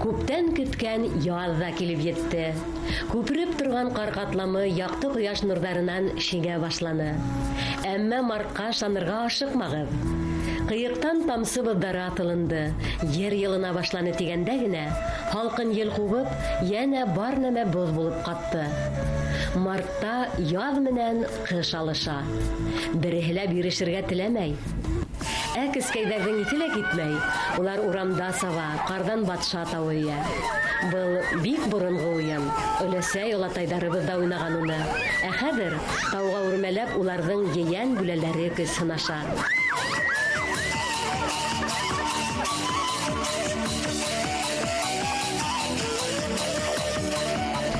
Күптән көткән яҙ ҙа килеп етте. Күпереп торған ҡар ҡатламы яҡты ҡояш нурҙарынан шиңә башланы. Әммә мартҡа ышанырға ашыҡмағыҙ. Ҡыйыҡтан тамсы боҙҙары атылынды, ер йылына башланы тигәндә генә, һалҡын ел ҡубып, йәнә бар нәмә боҙ булып ҡатты. Мартта яҙ менән ҡыш алыша. Береһе лә бирешергә теләмәй. Ә кескәйҙәрҙең иҫе лә китмәй. Улар урамда саба, ҡарҙан батша тауы өйә. Был бик боронғо уйын. Өләсәй олатайҙарыбыҙ ҙа уйнаған уны. Ә хәҙер тауға үрмәләп уларҙың ейән бүләләре көс һынаша.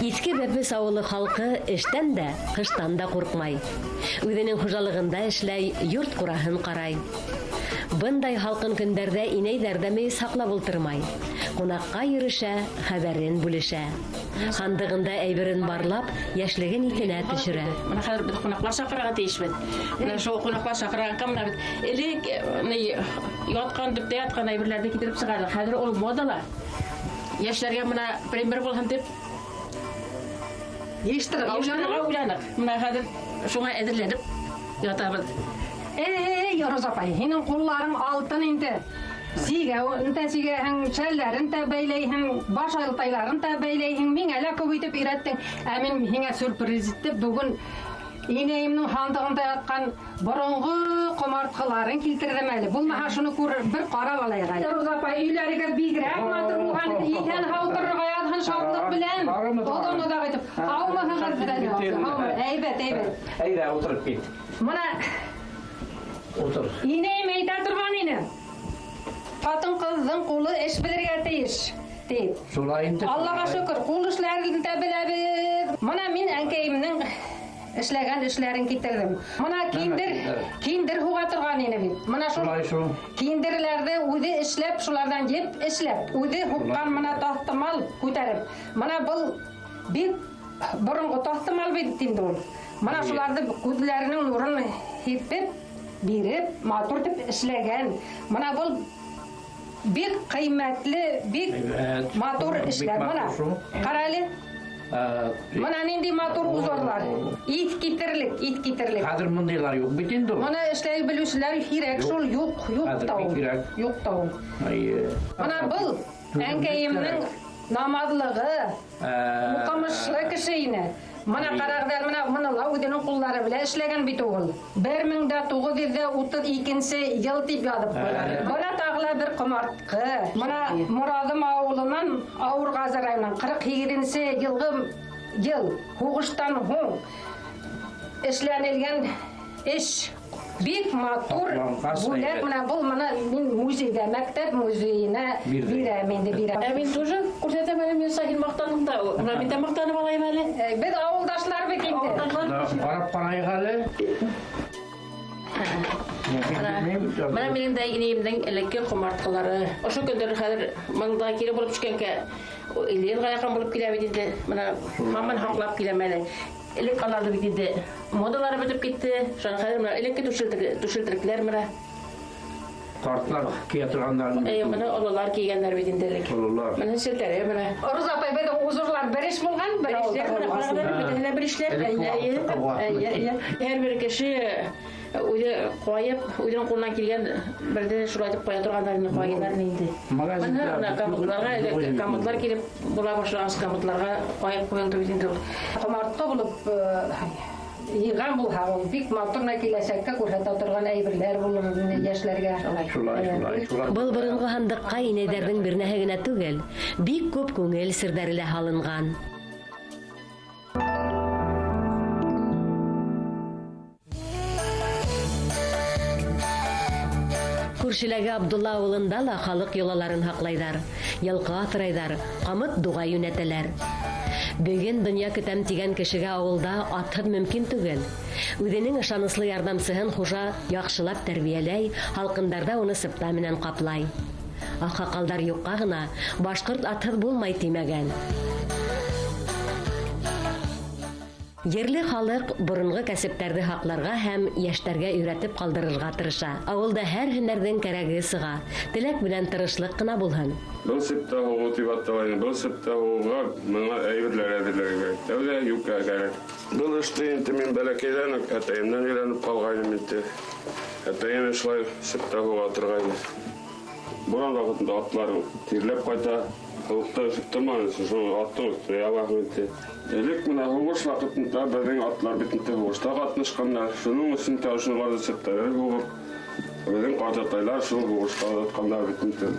Иҫке Бәпес ауылы халҡы эштән дә, ҡыштан да ҡурҡмай. Үҙенең хужалығында эшләй, йорт ҡураһын ҡарай. Бындай һалҡын көндәрҙә инәйҙәр ҙә мейес һаҡлап ултырмай. Ҡунаҡҡа йөрөшә, хәбәрен бүлешә. Һандығында әйберен барлап, йәшлеген иҫенә төшөрә. Бына хәҙер беҙ ҡунаҡлар саҡырырға тейешбеҙ. Бына шул ҡунаҡлар саҡырғанға бына бит элек ятҡан, төптә ятҡан әйберҙәрҙе килтереп сығарҙыҡ. Хәҙер ул модала. Йәштәргә бына пример булһын тип йыйыштырырға уйланыҡ. Бына хәҙер шуңа әҙерләнеп ятабыҙ. Эй, Роза апай, һинең ҡулларың алтын инде. Сигәүен дә сигәһең, шәлдәрен дә бәйләйһең, баш алтайларын да бәйләйһең. Миңә лә күп итеп өйрәттең. Ә мин һиңә сюрприз итеп бөгөн инәйемдең һандығында ятҡан боронғо ҡомартҡыларын килтерҙем әле. Булмаһа шуны күрер, бер ҡарап алайыҡ әле. Роза апай, өйләрегеҙ бигерәк матур булған, иҫән һау торорға яҙһын шатлыҡ белән. Оҙон оҙаҡ итеп. Һаумыһығыҙ әле? Һаумы? Әйбәт, әйбәт. Әйҙә, ултырып кит. Бына Ултыр. Инәйем әйтә торған ине. Ҡатын-ҡыҙҙың ҡулы эш белергә тейеш, тип. Шулай инде. Аллаға шөкөр, ҡул эшләрен дә беләбеҙ. Бына мин әнкәйемдең эшләгән эшләрен китерҙем. Бына киндер һуға торған ине бит. Бына шул Шулай шул. киндерләрҙе үҙе эшләп, шуларҙан еп эшләп, үҙе һуҡҡан бына таҫтымал күтәреп. Бына был бик боронғо таҫтымал бит инде ул. Бына шуларҙы күҙҙәренең нурын һирпеп, биреп, матур итеп эшләгән. Бына был бик ҡыймәтле, бик Әйбәт. матур Бик эшләр. матур Бына шул. ҡара әле. Бына ниндәй матур узорлар. Иҫ китерлек, иҫ китерлек. Хәҙер мындайлар юҡ бит инде ул. Бына эшләй белеүселәр һирәк Юҡ. шул, юҡ, юҡ Хәҙер та бик ул. һирәк. Юҡ та ул. Әйе. Бына был Түҙемлек әнкәйемдең кәрәк. намаҙлығы, уҡымышлы кеше ине. Бына ҡарағыҙ әле, бына быны ла үҙенең ҡуллары белән эшләгән бит ул. 1932 йыл тип яҙып ҡуйған. Бына тағы ла бер ҡомартҡы. Бына Мораҙым ауылынан, Ауырғазы районынан 48 йылғы йыл һуғыштан һуң эшләнелгән эш. Бик матур Һаҡланғас бүләк. әйбәт. Бына был бына мин музейға, мәктәп музейына Бирҙе. бирәм инде, бирәм. Ә мин тоже күрһәтәм әле, мин Сахил маҡтандым да. Бына мин дә маҡтанып алайым әле. Беҙ ауылдашлар бит инде. Ауылдашлар. Бына ҡарап ҡарайыҡ әле. Бына минең дә инәйемдең элекке ҡомартҡылары. Ошо көндәр хәҙер бында кире булып төшкәнгә илле йылға яҡын булып килә бит инде. Бына һаман һаҡлап киләм әле. Элек аларҙы бит инде модалары бөтөп китте. Шуның хәҙер бына элекке түшелтерекләр бына. Ҡартлар кейә торғандар. Әйе, бына ололар кейгәндәр бит инде элек. Ололар. Бына селтәре бына. Роза апай, беҙҙең узорлар бер эш булған, бер Бер эшләр, ауылда бына булған. ҡарағандар, бөтәһе лә бер эшләр. Элек Әйе, ваҡытта ваҡыт. әйе, әйе. Һәр бер кеше үҙе ҡайып, үҙенең ҡулынан килгән берҙе шулай итеп ҡуя торғандар инде, ҡайындар инде. Магазинда Бына бына комодларға, юҡ элек инде. комодлар килеп була башлағас, комодларға ҡайып ҡуйылды бит инде ул. Ҡомартҡы булып йыйған булһа, ул бик матур ғына киләсәккә күрһәтә торған әйберләр булыр инде йәшләргә. Шулай, шулай, шулай. Был боронғо һандыҡҡа инәйҙәрҙең бернәһе генә түгел, бик күп күңел серҙәре лә һалынған. Күршеләге Абдулла ауылында ла халыҡ йолаларын һаҡлайҙар, йылҡы аҫрайҙар, ҡамыт дуға йүнәтәләр. Бөгөн донъя көтәм тигән кешегә ауылда атһыҙ мөмкин түгел. Үҙенең ышаныслы ярҙамсыһын хужа яҡшылап тәрбиәләй, һалҡындарҙа уны сыпта менән ҡаплай. Аҡһаҡалдар юҡҡа ғына башҡорт атһыҙ булмай тимәгән. Ерле халыҡ боронғо кәсептәрҙе һаҡларға һәм йәштәргә өйрәтеп ҡалдырырға тырыша. Ауылда һәр һөнәрҙең кәрәге сыға. Теләк менән тырышлыҡ ҡына булһын. Был септә һуғыу тип атала. Был септә һуғыуға миңә әйберләр әҙерләргә кәрәк. Тәүҙә йүкә кәрәк. Был эште инде мин бәләкәйҙән үк әтәйемдән өйрәнеп ҡалғайным инде. Әтәйем шулай септә һуға торғайны. Буран ваҡытында атлар тирләп ҡайта. Һыуыҡта өшөп торманы, шуны аттың өҫтөнә ябаһың инде. Элек менә һуғыш ваҡытында беҙҙең атлар бит инде һуғышта ҡатнашҡандар. Шуның өсөн тә ошоларҙы септәләр һуғып, беҙҙең ҡартатайлар шул һуғышҡа оҙатҡандар бит инде.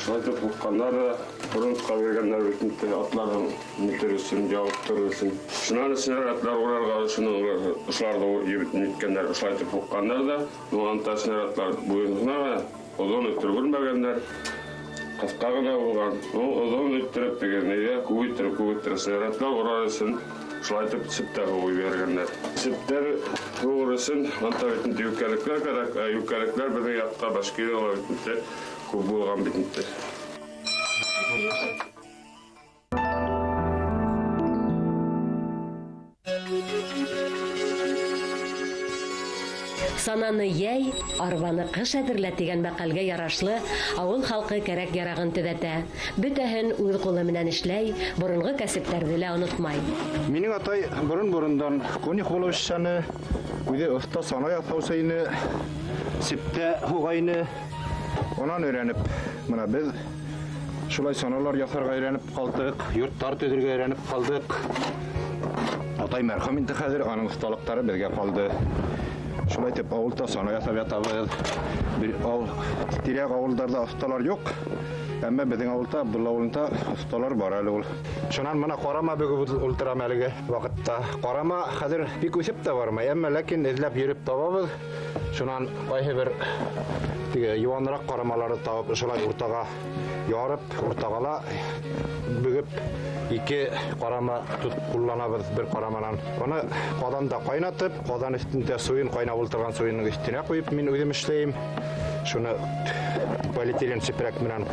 Шулай итеп һуҡҡандар ҙа фронтҡа биргәндәр бит инде атларҙың нитер өсөн, ябып торор өсөн. Шунан өсөн атлар урарға шуны ошоларҙы ниткәндәр, ошолай итеп һуҡҡандар ҙа, унан снарядлар буйына оҙон иттереп үрмәгәндәр. Ҡыҫҡа ғына булған. Ул оҙон иттереп тигән, күп иттереп, күп иттереп снарядлар урар өсөн шулай итеп септә һуғып ебәргәндәр. Септәр һуғыр өсөн анда бит инде йүкәлекләр кәрәк. Ә йүкәлекләр беҙҙең яҡта Башкирияла бит инде күп булған бит инде. Сананы йәй, арбаны ҡыш әҙерлә тигән мәҡәлгә ярашлы ауыл халҡы кәрәк ярағын төҙәтә. Бөтәһен үҙ ҡулы менән эшләй, боронғо кәсептәрҙе лә онотмай. Минең атай борон-борондан конюх булып эшләне, үҙе оҫта сана яҫаусы ине, септә һуға ине. Унан өйрәнеп, бына беҙ шулай саналар яҫарға өйрәнеп ҡалдыҡ, йорттар төҙөргә өйрәнеп ҡалдыҡ. Атай мәрхүм инде хәҙер, аның оҫталыҡтары беҙгә ҡалды. Шулай итеп ауылда сана яҫап ятабыҙ. Бер ауыл, тирә-яҡ ауылдарҙа оҫталар юҡ, әммә беҙҙең ауылда, Абдулла ауылында оҫталар бар әле ул. Шунан мына ҡарама бөгөп ултырам әлеге ваҡытта. Ҡарама хәҙер бик үҫеп тә бармай, әммә ләкин эҙләп йөрөп табабыҙ. Шунан ҡайһы бер теге йыуаныраҡ ҡарамаларҙы табып, шулай уртаға ярып, уртаға ла бөгөп ике ҡарама тотоп ҡулланабыҙ бер ҡараманан. Уны ҡаҙанда ҡайнатып, ҡаҙан өҫтөндә суйын ҡайнап ултырған суйының өҫтөнә ҡуйып мин үҙем эшләйем. Шуны полиэтилен сепрәк менән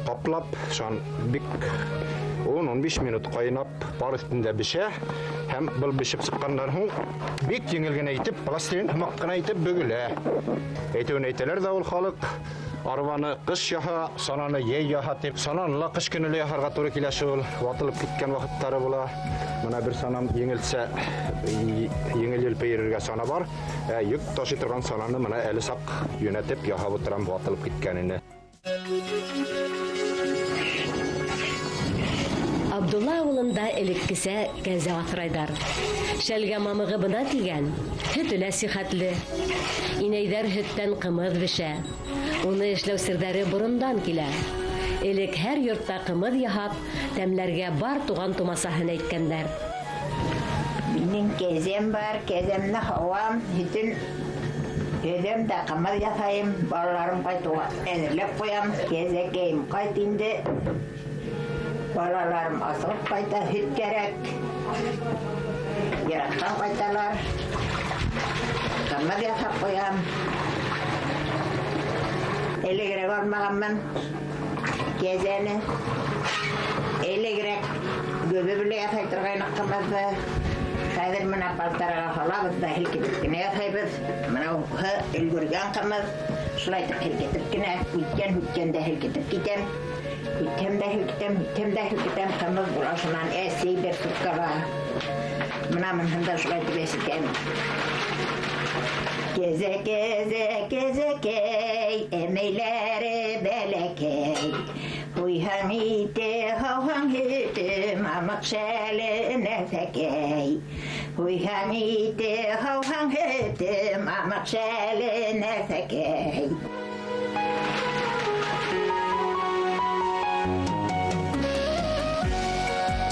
ҡаплап, шунан бик 10-15 минут ҡайнап, пар өҫтөндә бешә. Һәм был бешеп сыҡҡандан һуң бик еңел генә итеп, пластилин һымаҡ ҡына итеп бөгөлә. Әйтеүен әйтәләр ҙә ул халыҡ, арбаны ҡыш яһа, сананы йәй яһа тип. Сананы ла ҡыш көнө лә яһарға тура килә шул, ватылып киткән ваҡыттары була. Бына бер санам еңелсә, еңел елпе йөрөргә сана бар. Ә йөк ташый торған сананы бына әле саҡ йүнәтеп яһап ултырам, ватылып киткәнен. Абдулла ауылында элеккесә кәзә аҫрайҙар. Шәлгә мамығы бына тигән, һөтө лә сихәтле. Инәйҙәр һөттән ҡымыҙ бешә. Уны эшләү серҙәре борондан килә. Элек һәр йортта ҡымыҙ яһап, тәмләргә бар туған тумасаһын әйткәндәр. Минең кәзәм бар, кәзәмне һауам, һөтөн өҙәм дә ҡымыҙ яһайым, балаларым ҡайтыуға әҙерләп ҡуям. Кәзәкәйем ҡайт инде. Балаларым асығып ҡайта, һөт кәрәк. Яраҡтан ҡайталар. Ҡымыҙ яһап ҡуям. Элегерәк алмағанмын кәзәне. Элегерәк гөбө белән яһай торғайныҡ ҡымыҙҙы. Хәҙер бына палтараға һалабыҙ ҙа һелкетеп кенә яһайбыҙ. Бына өлгөргән ҡымыҙ. Шулай итеп һелкетеп кенә, үткән-үткән дә һелкетеп китәм. Һүтһәм дә һелкетәм, һүтһәм дә һелкетәм, ҡымыҙ була шунан әсәй бер суткала. Бына быныһын да шулай итеп әсетәм. Кәзә, кәзә, кәзәкәй, әмәйләре бәләкәй. Һуйһаң ите, һауһаң һөтө, мамыҡ шәле нәҫәкәй. Һуйһаң ите, һауһаң һөтө, мамыҡ шәле нәҫәкәй.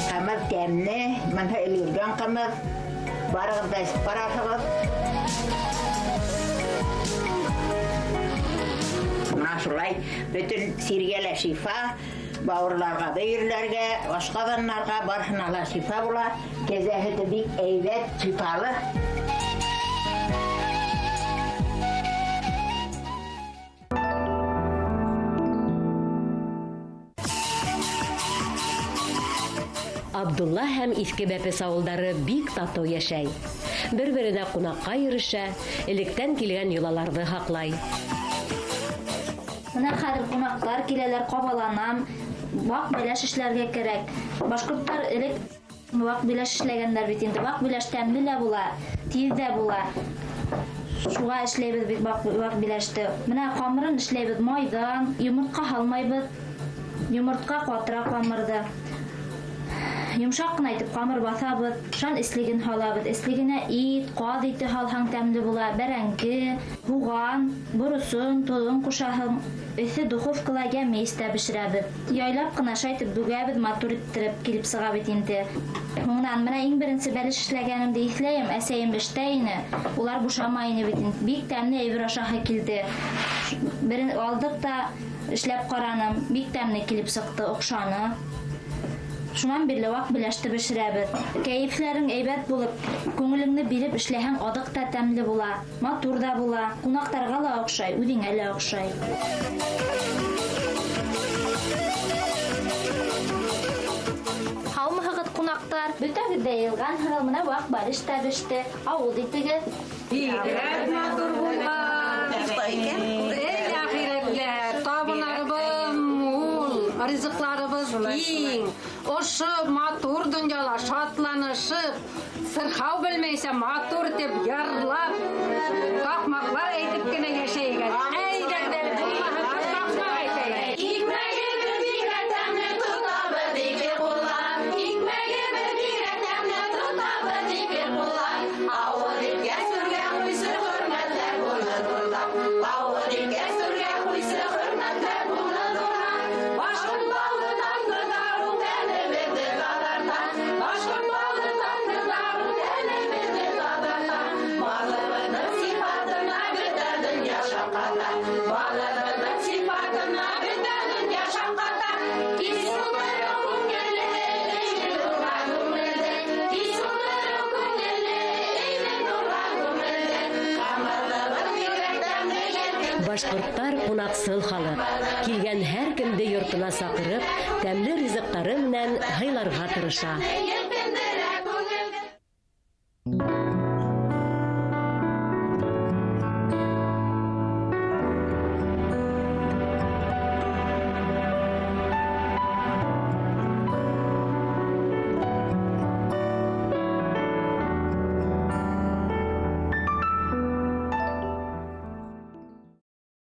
Ҡымыҙ тәмле, быныһы өлгөргән ҡымыҙ. Барығыҙ ҙа эсеп ҡарарһығыҙ. Шулай бөтөн сиргә лә шифа, бауырларға, бөйөрләргә, ашҡаҙаннарға барыһына ла шифа була. Кәзә һөтө бик әйбәт, шифалы. Абдулла һәм Иҫке Бәпес ауылдары бик татыу йәшәй. Бер-беренә ҡунаҡҡа йөрөшә, электән килгән йолаларҙы һаҡлай. Бына хәҙер ҡунаҡтар киләләр, ҡабаланам. Ваҡ бәләш эшләргә кәрәк. Башҡорттар элек ваҡ бәләш эшләгәндәр бит инде. Ваҡ бәләш тәмле лә була, тиҙ ҙә була. Шуға эшләйбеҙ бит ваҡ бәләште. Бына ҡамырын эшләйбеҙ майҙан, йомортҡа һалмайбыҙ. Йомортҡа ҡатыра ҡамырҙы. Йомшаҡ ҡына итеп ҡамыр баҫабыҙ, шунан эслеген һалабыҙ. Эслегенә ит, ҡаҙ ите һалһаң тәмле була, бәрәңге, һуған, боросон, тоҙон ҡушаһың. Эҫе духовкала йә мейестә бешерәбеҙ. Яйлап ҡына шай итеп бөгәбеҙ, матур иттереп килеп сыға бит инде. Һуңынан бына иң беренсе бәлеш эшләгәнемде иҫләйем, әсәйем эштә ине. Улар бушамай ине бит инде. Бик тәмле әйбер ашаһы килде. Берен алдыҡ та эшләп ҡараным, бик тәмле килеп сыҡты, оҡшаны. Шунан бирле ваҡ бәлеште бешерәбеҙ. Кәйефләрең әйбәт булып, күңелеңде биреп эшләһәң, аҙыҡ та тәмле була, матур ҙа була, ҡунаҡтарға ла оҡшай, үҙеңә лә оҡшай. Һаумыһығыҙ, ҡунаҡтар? Бөтәгеҙ ҙә йыйылғанһығыҙ, бына ваҡ бәлеш тә беште. Ауыҙ итегеҙ. Бигерәк матур булған. Эй, әхирәтләр, табынарыбыҙ мул, ризыҡларыбыҙ киң. Ошо матур донъяла шатланышып, сырхау белмәйсә матур итеп йырлап, таҡмаҡлар әйтеп кенә йәшәйек әле. Әйҙәгеҙ әле, булмаһа таҡмаҡ әйтәйек. Икмәгебеҙ бигерәк тәмле, тотабыҙ ике ҡуллап. Икмәгебеҙ бигерәк тәмле, тотабыҙ ике ҡуллап. Ауыҙ иткәс түргә ҡуйсы, хөрмәтләп уны ҙурлап. Ауыҙ иткәс түргә ҡуйсы, хөрмәтләп уны ҙурлап. Башҡорт балы татлы дарыу, тәнебеҙҙе таҙарта. Башҡорт балы татлы дарыу, тәнебеҙҙе таҙарта. Балыбыҙҙың сифатына бөтә донъя шаҡҡата. Балыбыҙҙың сифатына бөтә донъя шаҡҡата. Кис ултырыу күңелле, өйҙө нурға күмелде. Кис ултырыу күңелле, өйҙө нурға күмелде. Ҡамыҙыбыҙ бигерәк тәмле, елкем. Башҡорттар ҡунаҡсыл халыҡ. Килгән һәр кемде йортона саҡырып, тәмле ризыҡтары менән һыйларға тырыша.